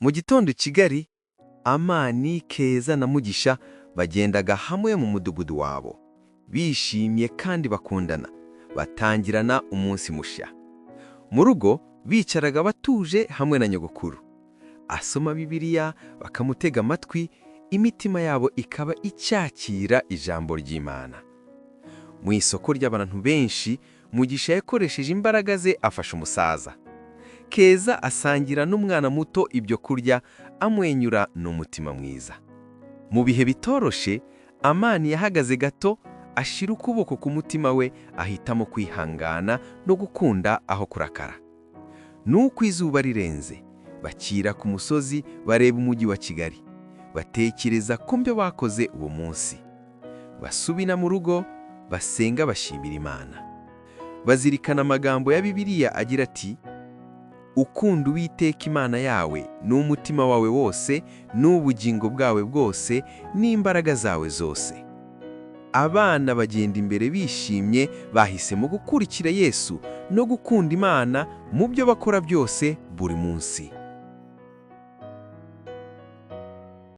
Mu gitondo i Kigali, Amani, Keza na Mugisha bagendaga hamwe mu mudugudu wabo, bishimye kandi bakundana, batangirana umunsi mushya. Mu rugo bicaraga batuje hamwe na nyogokuru. Asoma Bibiliya, bakamutega amatwi, imitima yabo ikaba icyakira ijambo ry'Imana. Mu isoko ry'abantu benshi, Mugisha yakoresheje imbaraga ze afasha umusaza. Keza asangira n'umwana muto ibyo kurya, amwenyura n'umutima mwiza. Mu bihe bitoroshe, Amani yahagaze gato, ashyira ukuboko ku mutima we, ahitamo kwihangana no gukunda aho kurakara. Nuko izuba rirenze, bakira ku musozi bareba umujyi wa Kigali, batekereza ku byo bakoze uwo munsi. Basubira mu rugo, basenga bashimira Imana. Bazirikana amagambo ya Bibiliya agira ati: "Ukunda Uwiteka Imana yawe n'umutima wawe wose n'ubugingo bwawe bwose n'imbaraga zawe zose." Abana bagenda imbere bishimye, bahisemo gukurikira Yesu no gukunda Imana mu byo bakora byose buri munsi.